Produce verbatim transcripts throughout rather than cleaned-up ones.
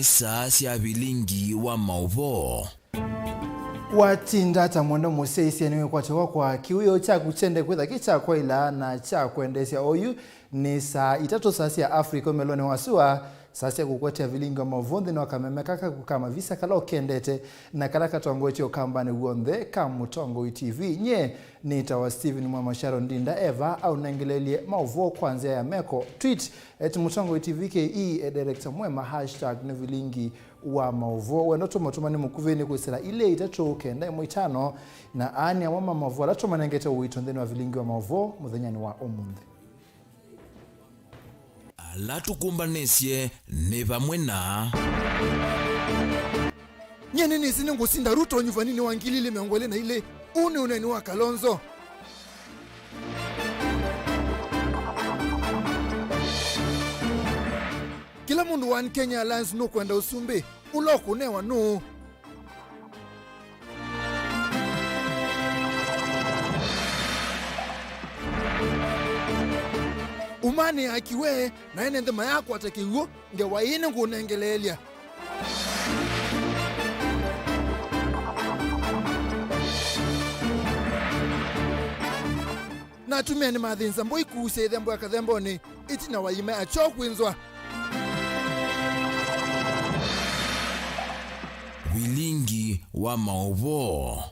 Saa sya vilingi wa maũvoo. Watinda ata mwenda mũsyaĩĩsya nĩwĩkwatĩwa kwa kĩwĩoo kyaku kyende kwĩtha kĩ kya kwaĩla na kya kwendeesya oyu? Nĩ saa itatũ saa sya Africa ũmelonĩ wa sua, saa sya kũkwetea vilingi wa maũvoo nthĩnĩ wa kameme kaka ka mavisa kala ũkendete na kala katongoetye ũkambanĩ w'onthe ka Mũtongoi T V. Nyie nĩtawa Stephen Mwema Sharon Ndinda. Eva aũnengeleelye maũvoo kwa nzĩa ya meko, tweet at Mũtongoi T V K E, e director mwema, hashtag nĩ vilingi wa maũvoo. Wendo tũmatũmane mũkuvĩ nĩ kwĩsĩla ilĩ itatũ kenda ĩmwe itano, na aa nĩ amwe ma maũvoo ala tũmanengete ũito nthĩnĩ wa vilingi wa maũvoo mũthenyanĩ wa ũmũnthĩ. Ala tũkũmbanĩsye nĩ vamwe na. Nyie nĩnĩsĩ nĩngũsinda Ruto nyuvaninĩ wa ngili ilĩ mĩongo ĩlĩ na ilĩ. Ũũ nĩ ũneeni wa Kalonzo. Kĩla mũndũ wa One Kenya Alliance nũkwenda ũsumbĩ, ũla ũkũnewa nũũ? Ũmanĩaa kĩw'e, na ene nthĩ mayakwata kĩw'ũ, ngewa ĩĩ nĩngũnengeleelya. Na atumĩa nĩmathĩnza mbũi kuusya ĩthembo ya kathembonĩ ĩtina wa iima ya kyoo kwĩnzwa. Vilingi wa maũvoo.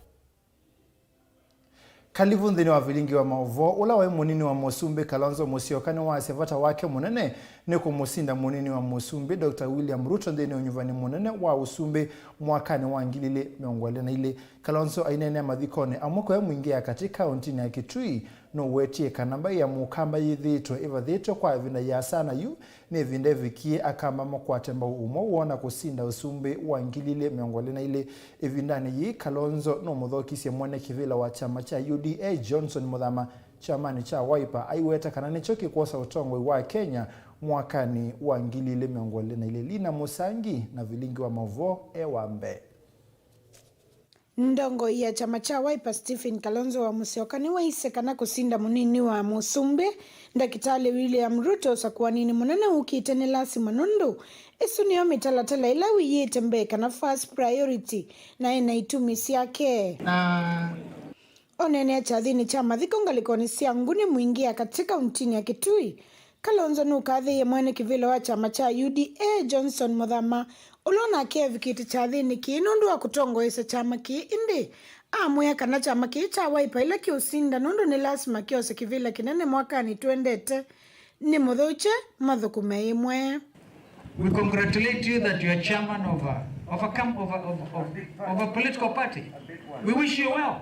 Kalivu nthĩnĩ wa vilingi wa maũvoo. Ũla waĩ mũnini wa mũsumbĩ Kalonzo Musyoka nĩwasya vata wake mũnene nĩ kũmũsinda mũnini wa mũsumbĩ Doctor William Ruto nthĩnĩ wa ũnyuvani mũnene wa ũsumbĩ mwakanĩ wa ngili ilĩ mĩongo ĩlĩ na ilĩ. Kalonzo aineenea mathikonĩ amwe kũya Mwingĩ ya Katĩ kaũntinĩ ya Kitui, nũwetie kana mbaĩ ya Mũkamba yĩthĩĩtwe ĩvathĩtwe kwa ĩvinda yĩasa, na yu nĩ ĩvinda ĩvikie Akamba makwate mbau ũmwe woo na kũsinda ũsumbĩ wa ngili ilĩ mĩongo ĩlĩ na ilĩ. Ĩvindanĩ yĩĩ, Kalonzo nũmũthokisye mwene kĩvĩla wa kyama kya U D A Johnson Mũthama kyamanĩ kya Wiper, aiweta kana nĩkyo kĩkwosa ũtongoi wa Kenya mwakanĩ wa ngili ilĩ mĩongo ĩlĩ na ilĩ. Lina Mũsangi na vilingi wa maũvoo e wa mbee. Ndongoi ya kyama kya Wiper Stephen Kalonzo wa Musyoka nĩwaisye kana kũsinda mũnini wa mũsumbĩ Ndakĩtalĩ William Ruto ũsakũaninĩ mũnene ũkĩte nĩ lasima, nũndũ ĩsu nĩyo mĩtalatala ĩla wĩyĩte mbee kana first priority, na ena itumi syake. Na oneenea kyathĩnĩ kya mathiko ngalĩkonĩ sya Nguni Mwingĩ ya Katĩ kaũntinĩ ya Kitui, Kalonzo nũkathĩĩe mwene kĩvĩla wa kyama kya U D A Johnson Mũthama, ũla onake evikĩte kyathĩnĩ kĩĩ nũndũ wa kũtongoesya kyama kĩĩ, ĩndĩ amwĩa kana kyama kĩĩ kya Wiper ĩla kĩũsinda nũndũ nĩ lasima kyose kĩvĩla kĩnene mwakanĩ twendete, nĩ mũthũkye mathũkũme ĩmwe. We congratulate you that you are chairman of a, of a, camp, of a, of, of, of a political party. We wish you well.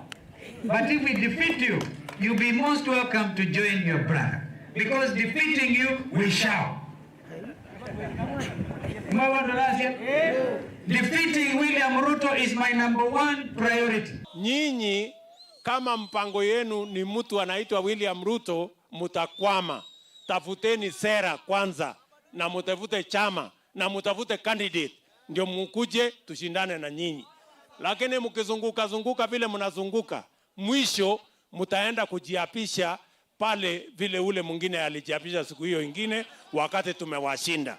But if we defeat you, you'll be most welcome to join your brother. Because defeating you, we shall. Mwawa Dalasia, defeating William Ruto is my number one priority. Nyinyi, kama mpango yenu ni mtu anaitwa William Ruto, mutakwama. Tafuteni sera kwanza, na mutafute chama, na mutafute candidate, ndio mukuje tushindane na nyinyi. Lakini mkizunguka zunguka vile mnazunguka, mwisho mtaenda kujiapisha pale vile ule mwingine alijiapisha siku hiyo ingine wakati tumewashinda.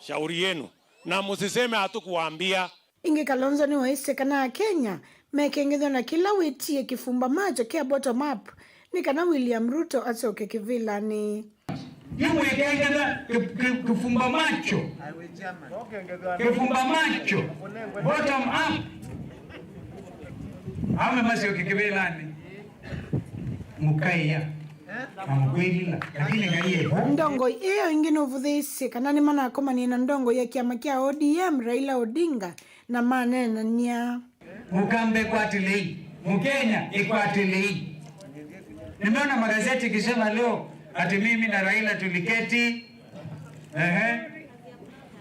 Shauri yenu. Na msiseme hatukuwaambia. Ĩngĩ, Kalonzo nĩwaisye kana Akenya mekengethw'a na kĩla wĩtie kĩfumba macho kya bottom up nĩ kana William Ruto asyoke kĩvĩlanĩ. Yu mwĩkengethw'a kĩ- kĩ- kĩfumba macho. Kĩfumba macho. Bottom up. Ame masyoke kĩvĩlanĩ. Mũkaĩa na mũkwĩlila, lakini Ngai e vo. Ndongoi ĩyo ĩngĩ nũvũthĩĩsye kana nĩmanakomanie na ndongoi ya kĩama kya O D M, Raila Odinga, na maneenany'a. Mũkamba ĩkwatĩlei, Mũkenya ĩkwatĩlei. Nimeona magazeti ikisema leo ati mimi na Raila tuliketi. Ehe.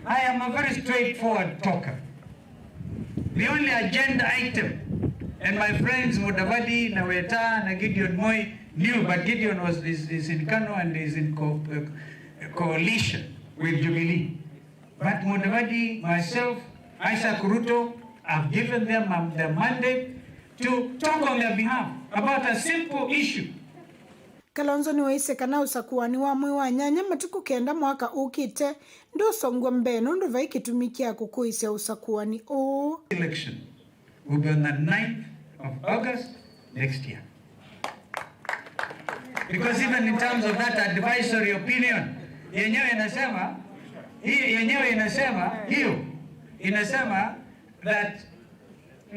I am a very straightforward talker. The only agenda item, and my friends Mudavadi, Naweta, na Gideon Moi knew, but Gideon was is, is in Kano and is in co- uh, coalition with Jubilee. But Mudavadi, myself, Isaac Ruto, I've given them um, the mandate to talk on their behalf about a simple issue. Kalonzo nĩwaisye kana ũsakũani wa mwei wa nyanya matukũ kenda mwaka ũkĩte ndũsongw'a mbee nũndũ vai kĩtumi kya kũkũĩsya ũsakũani ũũ. Election will be on the ninth of August next year. Because even in terms of that advisory opinion, yenyewe inasema, hii yenyewe inasema, hiyo inasema that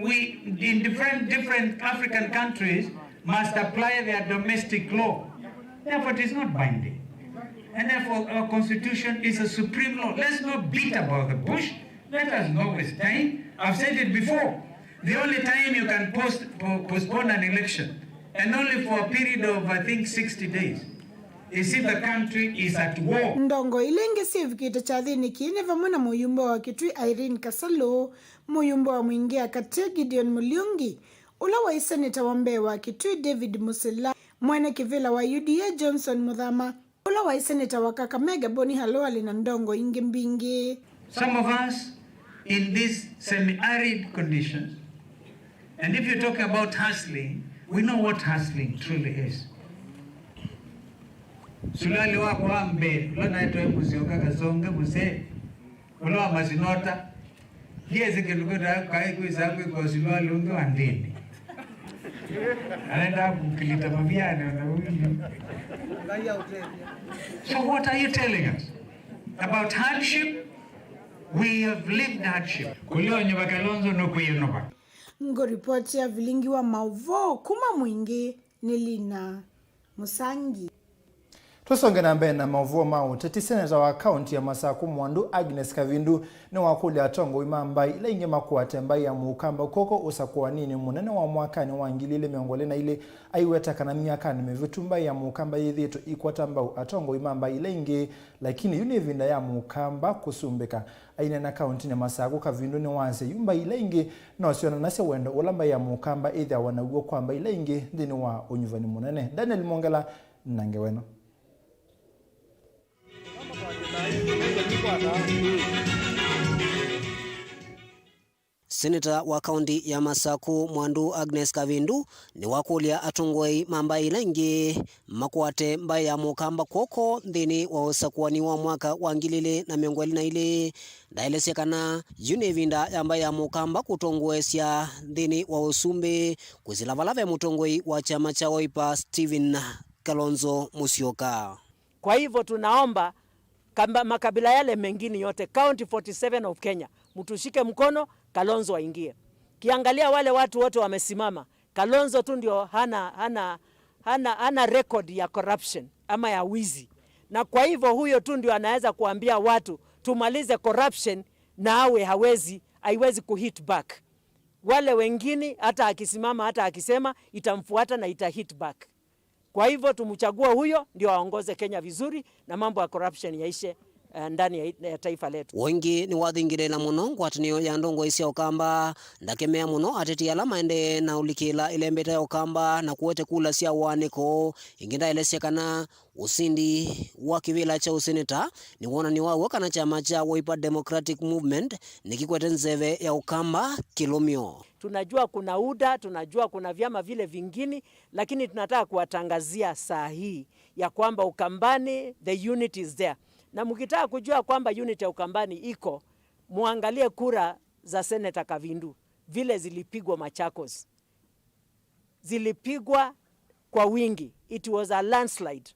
we, in different, different African countries must apply their domestic law. Therefore, it is not binding. And therefore, our constitution is a supreme law. Let's not beat about the bush. Let us not waste time. I've said it before. The only time you can post, po- postpone an election, and only for a period of, I think, sixty days, is if the country is at war. Ndongoi ila ingĩ syĩvikĩte kyathĩnĩ kĩĩ nĩ vamwe na mũyumbe wa Kitui Irene Kasalu, mũyumbe wa Mwingĩ ya Katĩ Gideon Mũliungi, ũla waĩ seneta wa mbee wa Kitui David Musila, mwene kĩvĩla wa U D A Johnson Muthama, ũla waĩ seneta wa Kakamega Boni Khalwale na ndongoi ingĩ mbingĩ. Some of us in these semi-arid conditions, and if you talk about hustling, we know what hustling truly is. Suruali wakwa wa mbee ũla naĩtwe Mũsyoka Kasonge mũsee, ũla wa masinota, ndiesĩ kĩndũ kĩta kaĩ kwĩsaa kwĩkwa suruali ũngĩ wa ndĩni. Arenda kũkilita maviane ona ũilu. So what are you telling us about hardship? We have lived hardship. Kũlea ũnyuva Kalonzo nũkwĩyũnũva. Ngũripoti ya vilingi wa maũvoo kuma Mwingĩ nĩ Lina Mũsangi. Tũsonge na mbee na maũvoo ma ũteti. Seneta wa kaunti ya Masakũ Mwandu Agnes Kavindu nĩwakũlya atongoi ma mbaĩ ila ingĩ makũate mbaĩ ya Mũkamba kw'oko ũsakũaninĩ mũnene wa mwakanĩ wa ngili ilĩ mĩongo ĩlĩ na ilĩ, aiweta kana myakanĩ mĩvĩtu mbaĩ ya Mũkamba yĩthĩĩtwe ĩikwata mbau atongoi ma mbaĩ ila ingĩ, lakini yu nĩ ĩvinda ya Mũkamba kũsumbĩka. Aineena kauntinĩ Masakũ, Kavindu nĩwasya yu mbaĩ ila ingĩ no syonanasye wendo ũla mbaĩ ya Mũkamba ĩthĩawa naw'o kwa mbaĩ ila ingĩ nthĩnĩ wa ũnyuvani mũnene. Daniel Mwongela na ngewa ĩno. Seneta wa kaunti ya Masakũ Mwandu Agnes Kavindu nĩwakũlya atongoi ma mbaĩ ila ingĩ makwate mbaĩ ya Mũkamba kw'oko nthĩnĩ wa ũsakũani wa mwaka wa ngili ilĩ na mĩongo ĩlĩ na ilĩ. Ndaelesya kana yu nĩ ĩvinda ya mbaĩ ya Mũkamba kũtongoesya nthĩnĩ wa ũsumbĩ kwĩsĩla vala ve mũtongoi wa kyama kya Wiper Stephen Kalonzo Musyoka. Kwa hivyo tunaomba kamba, makabila yale mengine yote, County forty seven of Kenya, mtushike mkono, Kalonzo aingie. Kiangalia wale watu wote wamesimama, Kalonzo tu ndio hana, hana, hana, hana record ya corruption ama ya wizi, na kwa hivyo huyo tu ndio anaweza kuambia watu tumalize corruption, na awe hawezi, haiwezi kuhit back. Wale wengine hata akisimama, hata akisema, itamfuata na itahit back. Kwa hivyo tumchague huyo ndio aongoze Kenya vizuri na mambo ya corruption yaishe, eh, ndani ya, ya taifa letu. Ũngĩ nĩwathingĩlĩĩla mũno ngwatanĩo ya ndongoi sya Ũkamba, ndakemea mũno ateti ala maendee na ũlikĩla ĩlembeta ya Ũkamba na kũete kula sya ũaanĩko. Ĩngĩ ndaelesya kana ũsindi wa kĩvĩla kya ũseneta nĩ wonany'o wa w'o kana kyama kya Wiper Democratic Movement nĩkĩkwete nzeve ya Ũkamba kĩlũmyo. Tunajua kuna UDA, tunajua kuna vyama vile vingine, lakini tunataka kuwatangazia saa hii ya kwamba Ukambani, the unity is there. Na mkitaka kujua kwamba unity ya Ukambani iko, muangalie kura za Senator Kavindu vile zilipigwa Machakos. Zilipigwa kwa wingi. It was a landslide.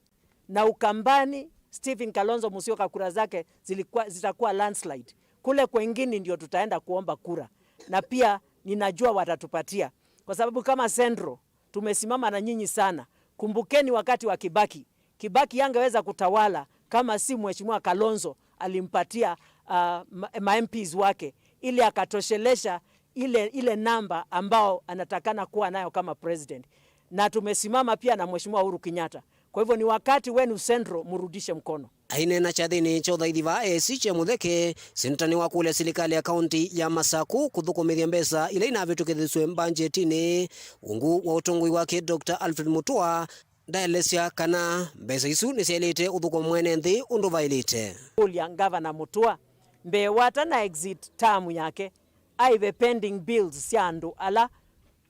Na Ukambani, Stephen Kalonzo Musyoka kura zake zilikuwa, zitakuwa landslide. Kule kwengine ndio tutaenda kuomba kura. Na pia ninajua watatupatia. Kwa sababu kama Central, tumesimama na nyinyi sana. Kumbukeni wakati wa Kibaki. Kibaki hangeweza kutawala kama si Mheshimiwa Kalonzo alimpatia, ah, ma, ma MPs wake, ili akatoshelesha ile, ile namba ambao anatakana kuwa nayo kama president. Na tumesimama pia na Mheshimiwa Uhuru Kenyatta. Kwa hivyo ni wakati wenu Central murudishe mkono. Aineena kyathĩnĩ kya ũthaithi vaa E A C kya Mũtheke, seneta nĩwakũlya silikalĩ ya kaunti ya Masakũ kũthũkũmĩthya mbesa ila inavĩtũkĩthĩsw'e mbanjetinĩ. Ungu wa ũtongoi wake Doctor Alfred Mutua ndaelesya kana mbesa isu nĩsyaĩlĩte ũthũkũmwa mwene nthĩ ũndũ vaĩlĩte. Kũlya Ngavana Mutua mbee wa atana exit term yake, aĩve pending bills sya andũ ala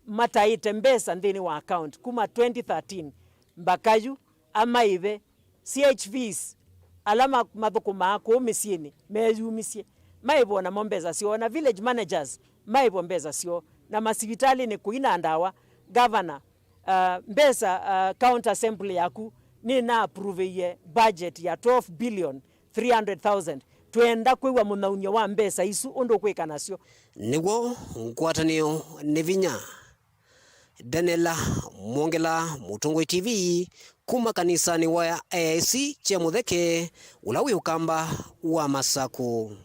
mataĩte mbesa nthĩnĩ wa account kuma twenty thirteen mbaka yu, Amaĩve C H Vs ala ma-, mathũkũmaa kũu mĩsyĩnĩ meyumisye, maĩvwe namo mbesa syoo, na village managers maĩvwe mbesa syoo, na masivitalĩnĩ kũi na ndawa. Governor, uh, mbesa, uh, county assembly yaku nĩnaapruveie budget ya twelve billion three hundred thousand. Twĩenda kwĩw'a mũthaũnyo wa mbesa isu ũndũ ũkwĩka nasyo. Nĩw'o ngwatanĩo nĩ vinya. Daniela Mwongela, Mũtongoi T V, kuma kanisanĩ wa A I C kya Mũtheke, ũla wĩ Ũkamba wa Masakũ.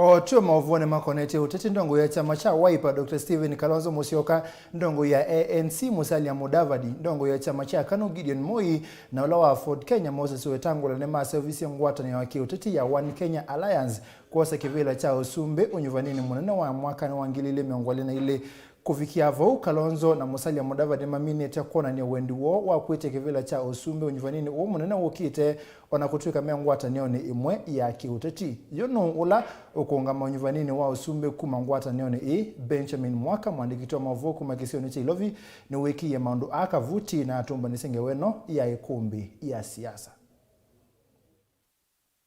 O twĩ maũvũnĩ makonetye ũteti, ndongoi ya kyama kya Wiper, Doctor Stephen Kalonzo Musyoka, ndongoi ya A N C, Musalia Mudavadi, ndongoi ya kyama kya KANU, Gideon Moi, na ũla wa Ford Kenya, Moses Wetangula, nĩmaseũvisye ngwatanĩo ya kĩũteti ya One Kenya Alliance kwosa kĩvĩla kya ũsumbĩ ũnyuvaninĩ mũnene wa mwakanĩ wa ngili ilĩ mĩongo ĩlĩ na ilĩ. Kũvikĩa vau, Kalonzo na Musalia Mudavadi nĩmaminĩte kwonany'a wendi woo wa kwĩtya kĩvĩla kya ũsumbĩ ũnyuvaninĩ ũũ mũnene wũkĩte, o na kũtw'ĩka me ngwatanĩonĩ ĩmwe ya kĩũteti. Yo nũũ ũla ũkũũngama ũnyuvaninĩ wa ũsumbĩ kuma ngwatanĩonĩ ĩĩ? Benjamin Mwaka, mũandĩki witũ wa maũvoo kuma kĩsionĩ kya Ilovi, nĩwĩkĩie maũndũ aa kavuti na atũmbanĩsye ngewa ĩno ya ĩkũmbĩ ya siasa.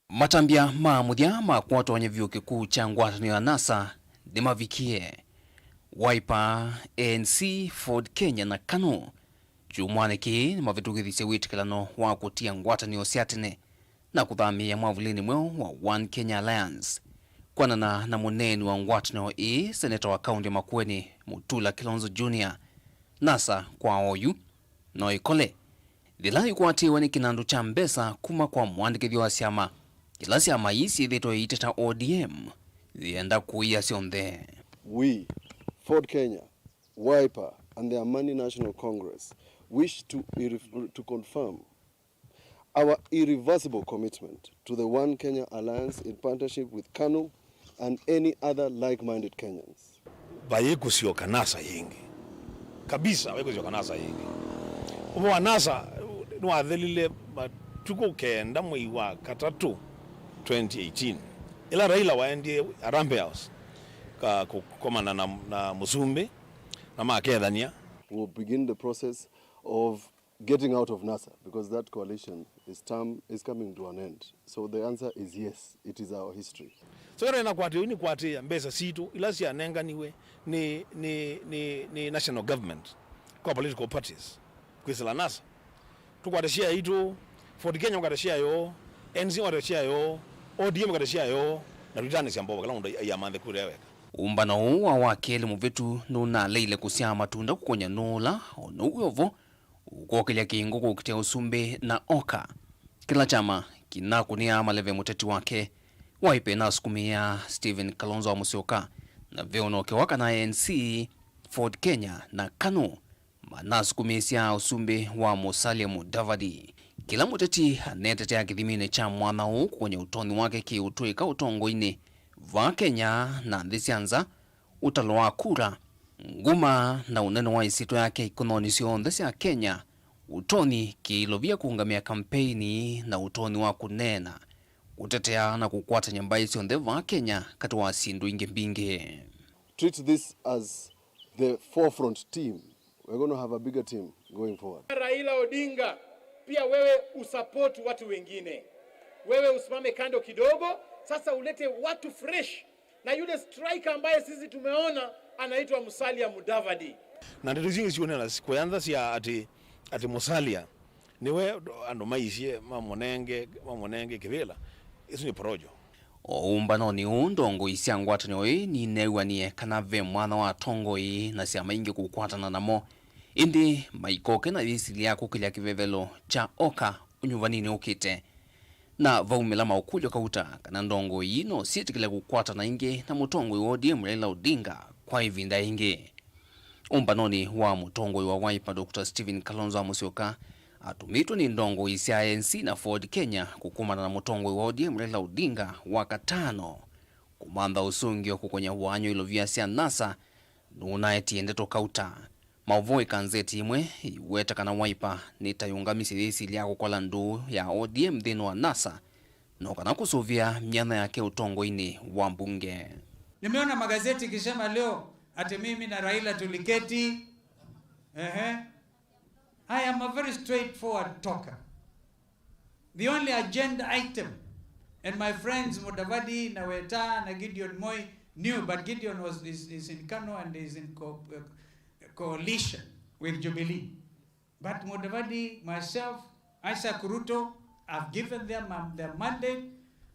Matambya ma mũthya ma kũatany'a vyũ kĩkuu kya ngwatanĩo ya NASA nĩmavikie. Wiper, A N C, Ford Kenya na KANU kyumwanĩ kĩĩ nĩmavĩtũkĩthisye wĩtĩkĩlano wa kũtia ngwatanĩo sya tene na kũthamĩĩa mwavulĩnĩ mweũ wa One Kenya Alliance. Kwanana na mũneeni wa ngwatanĩo ĩĩ, seneta wa kaũntĩ ya Makueni, Mutula Kilonzo Junior, NASA kwa oyu no ĩkole yĩla ĩkwatĩĩwe nĩ kĩnandũ kya mbesa kuma kwa mũandĩkĩthya wa syama ila syama ii syĩthĩtwe iiteta O D M yĩenda kũia syonthe. We, Ford Kenya, Wiper, and the Amani National Congress wish to irref-, to confirm our irreversible commitment to the One Kenya Alliance in partnership with KANU and any other like-minded Kenyans. Vayĩ kũsyoka NASA yĩngĩ. Kabisa, vayĩ kũsyoka NASA yĩngĩ. Ũvoo wa NASA nĩwathelile matukũ kenda mwei wa katatũ twenty eighteen, ĩla Raila waendie Harambee House ka kũkomana na, na mũsumbĩ na makethania. We'll begin the process of getting out of NASA because that coalition is term is coming to an end. So the answer is yes, it is our history. So ĩla ĩnakwatĩwa nĩ kwatĩĩa mbesa sitũ ila syanenganiwe nĩ, nĩ, nĩ, nĩ national government kwa political parties kwĩsĩla NASA. Tũkwate share itũ, Ford Kenya ũkwate share yoo, A N C ũkwate share yoo, O D M ũkwate share yoo, na tũitanĩsya mbovo kĩla mũndũ aiamanthe kura weka. Ũmbano ũũ wa wakelĩ mũvĩtu nũnaleile kũsyaa matunda kũkony'a nũũla o nũu wĩ ovo ũkokĩlya kĩngũ kũkitĩa ũsumbĩ na oka. Kĩla kyama kĩnakũnĩaa maleve mũteti wake. Wiper nasukumĩaa Stephen Kalonzo wa Musyoka, na ve ũnokewa kana A N C, Ford Kenya na KANU manasukumĩĩsya ũsumbĩ wa Musalia Mudavadi. Kĩla mũteti anetetea kĩthiminĩ kya mwanya ũũ kũkony'a ũtonyi wake kĩũtũĩka ũtongoinĩ vaa Kenya na nthĩ sya nza, ũtalo wa kura, nguma na ũnene wa ĩsyĩtwa yake ikũnonĩ syonthe sya Kenya, ũtonyi kĩilovia kũũngamĩa kampeini na ũtonyi wa kũneena, kũtetea na kũkwatany'a mbaĩ syonthe vaa Kenya katĩ wa syĩndũ ingĩ mbingĩ. Treat this as the forefront team. We're going to have a bigger team going forward. Raila Odinga, pia wewe usupport watu wengine. Wewe usimame kando kidogo, sasa ulete watu fresh. Na yule striker ambaye sisi tumeona anaitwa Musalia Mudavadi. Na ndeto isu ingĩ syonela kũyantha sya atĩ, atĩ Musalia nĩwe andũ maisye mamũnenge, mamũnenge kĩvĩla. Isu nĩ porojo. O ũmbanonĩ ũũ, ndongoi sya ngwatanĩo ĩĩ nineew'anie kana ve mwanya wa atongoi na syama ingĩ kũkwatana namo, ĩndĩ maikoke na yĩsilya ya kũkĩlya kĩvevelo kya oka ũnyuvaninĩ ũkĩte. Na vaumĩla maũkũlyo kauta kana ndongoi ii no syĩtĩkĩle kũkwatana ĩngĩ na mũtongoi wa O D M Raila Odinga kwa ĩvinda ĩngĩ. Ũmbanonĩ wa mũtongoi wa Wiper Doctor Stephen Kalonzo wa Musyoka atũmĩtwe nĩ ndongoi sya A N C na Ford Kenya kũkomana na mũtongoi wa O D M Raila Odinga wa katano kũmantha ũsũngĩo kũkony'a wany'o ilovia sya NASA, nũnaetie ndeto kauta. Maũvoo ĩkanzeti ĩmwe ĩiweta kana Wiper nĩtayũngamisye yĩsilya ya kũkola ndũũ ya O D M nthĩnĩ wa NASA, no kana kũsũvĩa myanya yake ũtongoinĩ wa mbunge. Nimeona magazeti ikisema leo ati mimi na Raila tuliketi. Ehe. I am a very straightforward talker. The only agenda item, and my friends Mudavadi, Naweta, na Gideon Moi knew, but Gideon was, is, is in Kano and is in co-, uh, coalition with Jubilee. But Mudavadi, myself, Isaac Ruto, I've given them, um, their mandate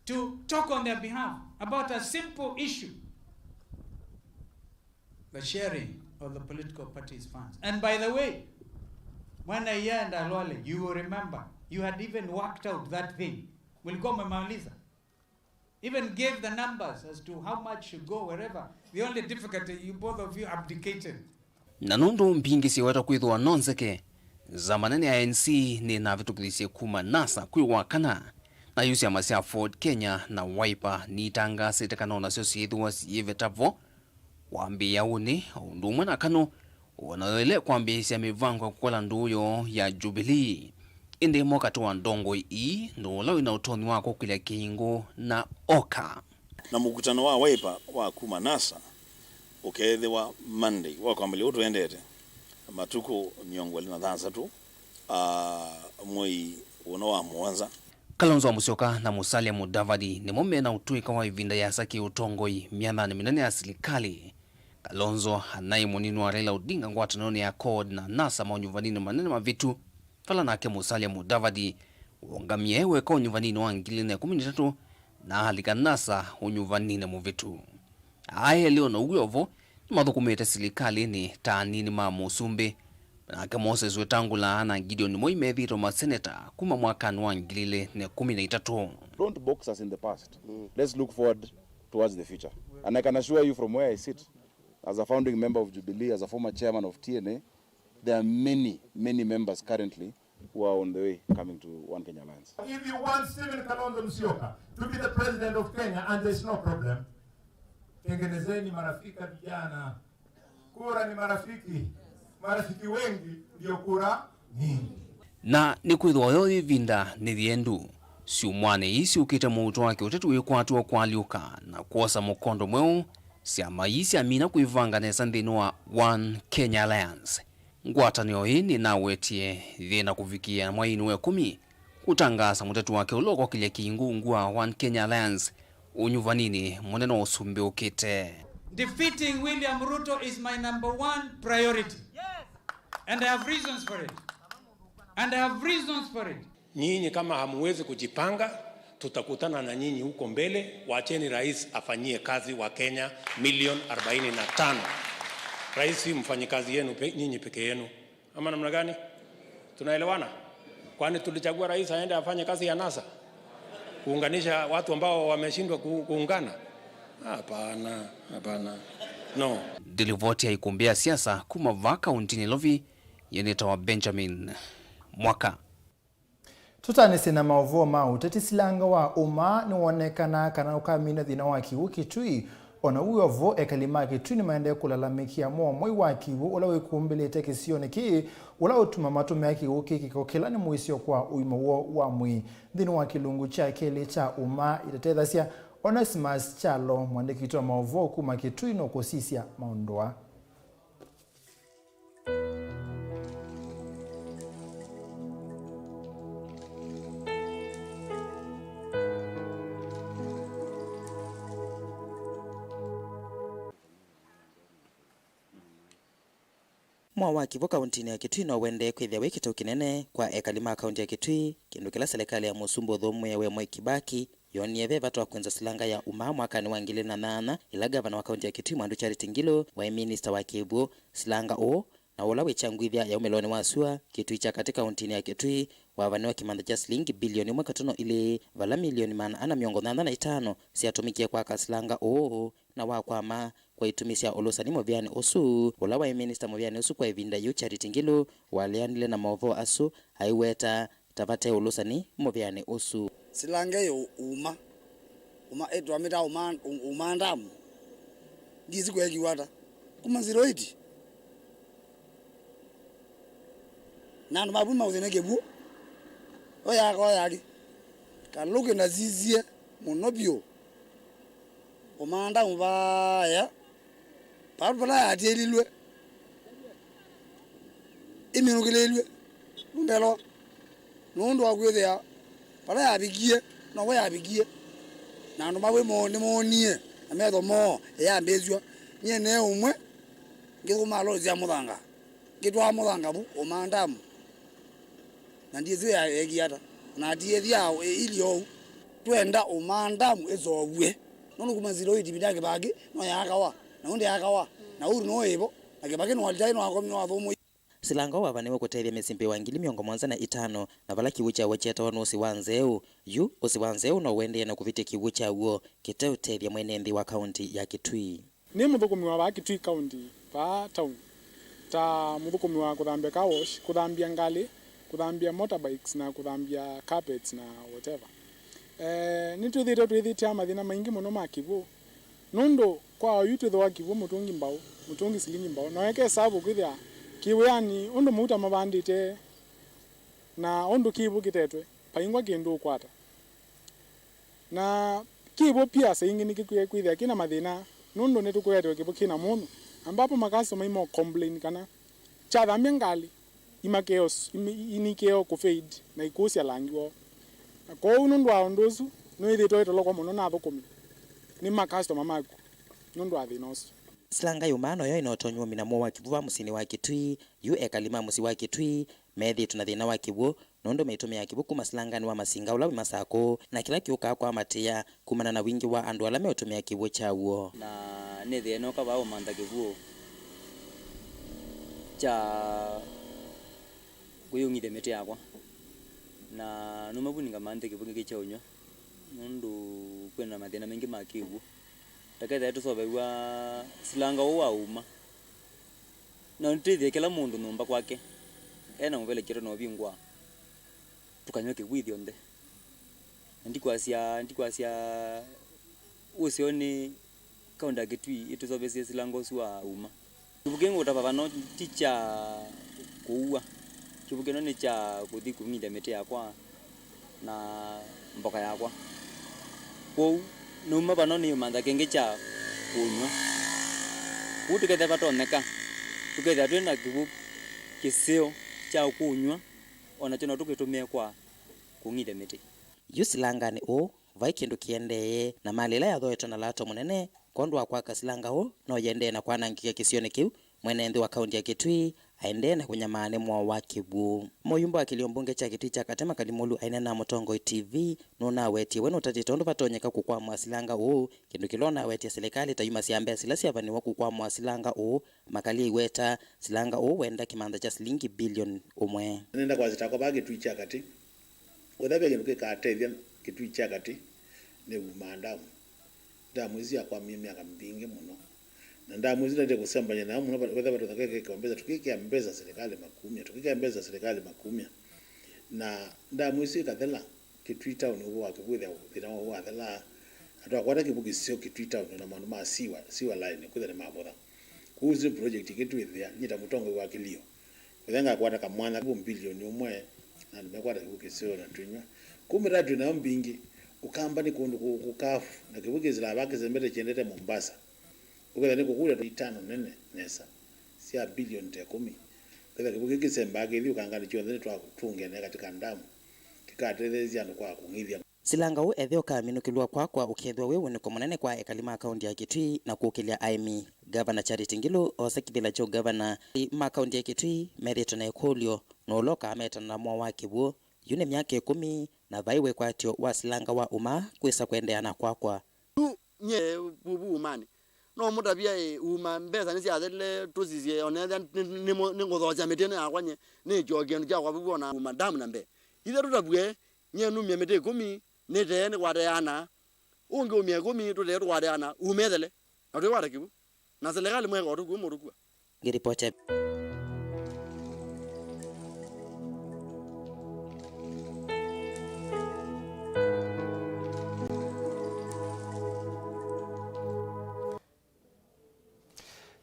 to talk on their behalf about a simple issue, the sharing of the political parties' funds. And by the way, Mwana Iya and Alwale, you will remember, you had even worked out that thing. Mlikuwa mmemaliza. Even gave the numbers as to how much should go wherever. The only difficulty, you, both of you abdicated. Na nũndũ mbingĩ syĩweta kwĩthĩwa no nzeke, nzama nene ya N C nĩnavĩtũkĩthisye kuma NASA kwĩ wa kana, nayu syama sya Ford Kenya na Wiper nitangaasĩte kana o nasyo syĩthĩwa syĩveta vo kwambĩĩa ũnĩ, o ũndũ ũmwe na Kanu, o nayo ĩle kwambĩĩsya mĩvango ya kũkola ndũũ yoo ya Jubilee. Ĩndĩ ĩmwe katĩ wa ndongoi ii nũũ ũla wĩ na ũtonyi wa kũkĩlya kĩingũ na oka. Na mũkutano wa Wiper wa kuma NASA ũkeethĩwa Monday wa kwambĩlĩlya ũũ tũendete, matukũ mĩongo ĩlĩ na thanthatũ, aa, mwei ũno wa mũonza. Kalonzo Musyoka na Musalia Mudavadi nĩmo me na ũtũĩka wa ĩvinda yĩasa kĩ-ũtongoi myathanĩ mĩnene ya silikalĩ. Kalonzo anaĩ mũnini wa Raila Odinga ngwatanĩonĩ ya CORD na NASA maũnyuvaninĩ manene mavĩtu, vala nake Musalia Mudavadi wũngamie weka ũnyuvaninĩ wa ngili ilĩ na ĩkũmi na itatũ na alika NASA ũnyuvaninĩ mũvĩtu. Aa elĩ o na ũw'o vo nĩmathũkũmĩte silikalĩnĩ ta anini ma mũsumbĩ. Nake Moses Wetangula na Gideon Moi methĩĩtwe maseneta kuma mwakanĩ wa ngili ilĩ na ĩkũmi na itatũ. Don't box us in the past. Let's look forward towards the future. And I can assure you from where I sit, as a founding member of Jubilee, as a former chairman of T N A, there are many, many members currently who are on the way coming to One Kenya Alliance. If you want Stephen Kalonzo Musyoka to be the president of Kenya, and there's no problem, tengenezeni marafiki vijana. Kura ni marafiki. Marafiki wengi ndio kura nyingi. Na nĩkwĩthĩwa yo ĩvinda nĩ yĩendu. Syumwanĩ ii syũkĩte, mũuto wa kĩũteti wĩkwatw'a kũalyũka na kwosa mũkondo mweũ, syama ii syamina kwĩvanga nesa nthĩnĩ wa One Kenya Alliance. Ngwatanĩo ĩĩ nĩnawetie yĩ na kũvikĩĩa mweinĩ wa ĩkũmi kũtangaasa mũteti wake ũla ũkokĩlya kĩingũ ungu wa One Kenya Alliance ũnyuvaninĩ mũnene wa ũsumbĩ ũkĩte. Defeating William Ruto is my number one priority. And I have reasons for it. And I have reasons for it. Nyinyi kama hamuwezi kujipanga, tutakutana na nyinyi huko mbele. Wacheni rais afanyie kazi wa Kenya milioni arobaini na tano. Rais si mfanyikazi yenu pe-, nyinyi peke yenu. Ama namna gani? Tunaelewana? Kwani tulichagua rais aende afanye kazi ya NASA? Kuunganisha watu ambao wameshindwa ku-, kuungana? Hapana, hapana. No. Ndilivoti ya ikumbĩ ya siasa kuma vaa kauntinĩ Nairobi, yĩnĩtawa Benjamin Mwaka. Tũtanĩsye na maũvoo ma ũteti, silanga wa ũmaa nĩwonekanaa kana ũkamina thĩna wa kĩw'ũ Kitui. O na wĩ o vo, ekali ma Kitui nĩmaendee kũlalamĩkĩa mwomoi wa kĩw'ũ ũla wĩkumbĩlĩte kĩsionĩ kĩĩ, ũla ũtuma matũmĩa kĩw'ũ kĩĩ kĩko kĩla nĩ mũisyo kwa ũima woo wa mwĩĩ. Nthĩnĩ wa kĩlungu kya kelĩ kya ũmaa, itatethasya, Onesmus Kyalo, mũandĩki witũ wa maũvoo kuma Kitui, nũkũsisya maũndũ aa. Mwao wa kĩw'ũ kauntinĩ ya Kitui no ũendee kwĩthĩa wĩ kĩteu kĩnene kwa ekali ma kaunti ya Kitui, kĩndũ kĩla selekalĩ ya Mũsumbĩ ũthũmũĩe we Mwai Kibaki yoonie ve vata wa kwĩnza silanga ya ũmaa mwakanĩ wa ngili ilĩ na nyanya, ĩla ngavana wa kaunti ya Kitui Mwandu Charity Ngilu waĩ minista wa kĩw'ũ. Silanga ũũ na ũla wĩkyangwĩthya yaumĩlonĩ wa sua Kitui kya katĩ kauntinĩ ya Kitui wavanĩwa kĩmantha kya silingi bilioni ĩmwe katono ilĩ, vala milioni maana ana mĩongo nyanya na itano syatũmĩkie kwaka silanga ũũ, na wakwama kwa itumi sya ũlũsani mũvĩanĩ ũsu. Ũla waĩ minista mũvĩanĩ ũsu kwa ĩvinda yĩu, Charity Ngilu, waleanile na maũvoo asu, aiweta ta vate ũlũsani mũvĩanĩ ũsu. Silanga ĩ ũ-, ũma. Ũma, ĩtwamĩtaa ũma, ũ-, ũma ndamu. Ndisi kwekiwa ata. Kuma zero eight. Na andũ mavu maũthĩne kĩw'ũ. Oyaka oyaki. Kalũkĩ ndasisie mũno vyũ. Ũma ndamu vaya. Vaa vala yatiĩlilwe. Ĩminũkĩlĩilw'e. Ndelo, nũndũ wa kwĩthĩa vala yavikie, novo yavikie, na andũ mawĩ moo nĩmoonie na metho moo ĩyambĩĩsw'a. Nyie ne ũmwe ngĩthũkũmaa loli sya mũthanga, ngĩtwaa mũthanga vu Ũmaa Ndamu, na ndyĩsĩ ya-, yeekie ata, na atiĩthya ĩilye oou. Twenda Ũmaa Ndamu ĩseũvw'e, nũndũ kuma zero eight ĩvinda ya Kĩbaki no yaakawa, na ũndĩ yaakawa, na Uhuru no ĩvo, na Kĩbaki nĩwalitaĩ nĩwakomi nĩwathũmũie. Silanga ũũ wavaniwe kũtethya mĩsyĩ mbĩwa ngili mĩongo mũonza na itano, na vala kĩw'ũ kyaw'o kyetawa nĩ Ũsĩ wa Nzeũ. Yu, Ũsĩ wa Nzeũ no ũendee na kũvĩtya kĩw'ũ kyaw'o kĩteũtethya mwene nthĩ wa kaũnti ya Kitui. Nĩ mũthũkũmi wa vaa Kitui County, vaa town, ta mũthũkũmi wa kũthambia car wash, kũthambia ngalĩ, kũthambia motorbikes na kũthambia carpets na whatever. Eh, nĩtwĩthĩĩtwe twĩthĩtĩa mathĩna maingĩ mũno ma kĩw'ũ, nũndũ kwa oyu twĩthĩwa kĩw'ũ mũtũngi mbaũ, mũtũngi silingi mbaũ, na weka ĩsavu kwĩthĩa kĩw'ĩanĩ ũndũ mauta mavandĩte na ũndũ kĩw'ũ kĩtetwe, vaingwa kĩndũ ũkwata. Na kĩw'ũ pia saa ingĩ nĩkĩkwĩthĩa kĩna mathĩna, nũndũ nĩtũkũetewe kĩw'ũ kĩna mũnyũ, ambapo makasitoma imo complain kana kyathambya ngalĩ, imakeo s-, imi-, inikeo kũfade na ikũsya langi woo. Na kwoou nũndũ wa ũndũ ũsu, nĩwĩthĩĩtwe wĩtolokwa mũno na athũkũmi nĩ makasitoma maku nũndũ wa thĩna ũsu. Silanga ya Ũmaa noyo ĩna ũtonyi wa ũmina mũo wa kĩw'ũ vaa mũsyĩnĩ wa Kitui. Yu ekali ma mũsyĩ wa Kitui methĩĩtwe na thĩna wa kĩw'ũ, nũndũ maitũmĩaa kĩw'ũ kuma silanganĩ wa Masinga ũla wĩ Masakũ, na kĩla kĩũkaa kwamatĩĩa kumana na wingĩ wa andũ ala meũtũmĩa kĩw'ũ kya w'o. Na nĩthĩe nooka vaa ũmantha kĩw'ũ kya kũyũng'ithya mĩtĩ yakwa, na numa vu ngamanthe kĩw'ũ kĩngĩ kya ũnyw'a, nũndũ kwĩna mathĩna maingĩ ma kĩw'ũ. Takethĩa tũseũvaw'a silanga ũũ wa Ũmaa. Na nĩtwĩthĩe kĩla mũndũ nyũmba kwake ena mũvelekyo na ũvingũa, tũkanyw'a kĩw'ũ ithyonthe. Na ndikwasya, ndikwasya ũseo nĩ kaũnti ya Kitui ĩtũseũvĩsye silanga ũsu wa Ũmaa. Kĩw'ũ kĩngĩ ngũtavya vano ti kya kũua. Kĩw'ũ kĩno nĩ kya kũthi kũng'ithya mĩtĩ yakwa na mboka yakwa. Kwoou, nauma vano nĩũmantha kĩngĩ kya kũnyw'a. Kwoou tũkethĩa vatonyeka, tũkethĩa twĩ na kĩw'ũ kĩseo kya kũnyw'a, o nakyo no tũkĩtũmĩe kwa kũng'ithya mĩtĩ. Yu silanganĩ ũũ, vai kĩndũ kĩendee, na malĩ ĩla yathooetwe na lato mũnene kwondũ wa kwaka silanga ũũ no yĩendee na kwanangĩka kĩsionĩ kĩu. Mwene nthĩ wa kaũnti ya Kitui aendee na kũnyamaa nĩ mwao wa kĩw'ũ. Mũyumba wa kĩlio mbunge kya Kitui kya Katĩ Makali Mũlu aineena na Mũtongoi T V nũnawetie we nũtatĩte ũndũ vatonyeka kũkwamũa silanga ũũ, kĩndũ kĩla ũnawetie silikalĩ ta yumasya mbesa ila syavaniw'a kũkwamũa silanga ũũ, makali aiweta silanga ũũ wenda kĩmantha kya silingi bilioni ũmwe. Nenda kwasya takwa vaa Kitui kya Katĩ, wetha ve kĩndũ kĩkatethya Kitui kya Katĩ nĩ Ũmaa ndamu. Ndamu isu syakwamie myaka mbingĩ mũno. Na ndamu isu naendie kũsembany'a nayo mũno, wetha vatũtha kekekĩwa mbesa, tũkĩkĩa mbesa silikalĩ makumya, tũkĩkĩa mbesa silikalĩ makumya. Na ndamu isu ikathela, Kitui town ũvũ wa kĩw'ũ, thĩna ũũ wathelaa, na twakwata kĩw'ũ kĩseo Kitui town, ona maũndũ ma sewer, sewer line kwĩthĩa nĩmavotha. Kwoou isu nĩ project ingĩ twĩthĩa, nyie ta mũtongoi wa kĩlio. Wetha ngakwata kamwanya kĩw'ũ mbilioni ũmwe, na andũ mekwata kĩw'ũ kĩseo na twĩnyw'a. Kũu mĩtaa twĩ nayo mbingĩ, Ũkamba nĩ kũndũ kũ-, kũkavu, na kĩw'ũ kĩsĩlaa vaa kĩsembete kĩendete Mombasa. Ũkethĩa nĩ kũkũlya itano nene nesa, sya bilioni ta ĩkũmi. Ũkethĩa kĩw'ũ kĩu kĩsembaa kĩthi ũkanganĩ kyonthe nĩtwatũngenea katĩ ka ndamu, kĩkatetheesya andũ kwa kũng'ithya. Silanga ũũ ethĩwa ũkaminũkĩlw'a kwakwa ũkeethĩwa wĩ wĩnĩko mũnene kwa ekali ma kaũnti ya Kitui na kũkĩlya aĩmi. Ngavana Charity Ngilu oosa kĩvĩla kya ũngavana ma kaũnti ya Kitui methĩĩtwe na ĩkũlyo nũũ ũla ũkaametana na mwao wa kĩw'ũ. Yu nĩ myaka ĩkũmi na vai wĩkwatyo wa silanga wa Ũmaa kwĩsa kũendeea na kwakwa. Yu nyie vuvu Ũmanĩ, no mũtavya ĩ, Ũmaa mbesa nĩsyathelile tũsisye, onethĩa nĩ, nĩ, nĩ, nĩngũthokya mĩtĩ ĩno yakwa nyie, nĩkyoo kĩndũ kyakwa vuvu ona Ũmaa ndamu na mbee. Ithe tũtavw'e, nyie numie mĩtĩ ĩkũmi, nĩtee nĩkwate ana, ũngĩ umia ĩkũmi, tũtee tũkwate ana, Ũmaa ĩthele, na twĩkwata kĩw'ũ. Na silikalĩ mweka ũtũkua mũtũkua. Ngĩripota.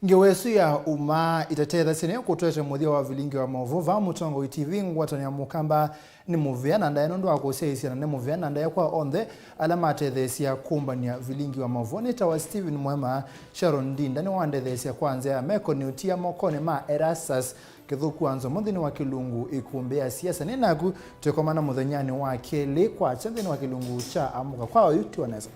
Ngewa ĩsu ya Ũmaa ĩtatethasya nĩyo kũtwete mũthya wa vilingi wa maũvoo vaa Mũtongoi T V. Ngwatanĩo ya Mũkamba nĩ mũvea na ndaĩa nũndũ wa kũsyaĩĩsya, na nĩ mũvea na ndaĩa kwa onthe ala matetheesya kũmbany'a vilingi wa maũvoo. Nĩtawa Stephen Mwema. Sharon Ndinda nĩwandetheesya kwa nzĩa ya meko nĩũtia mokonĩ ma Erastus Kĩthũku wa Nzomo nthĩnĩ wa kĩlungu Ĩkũmbĩ ya Siasa. Nĩ naku twĩkomana mũthenyanĩ wa kelĩ kwakya nthĩnĩ wa kĩlungu kya Amũka kwa Oyu Tiwa Nesa.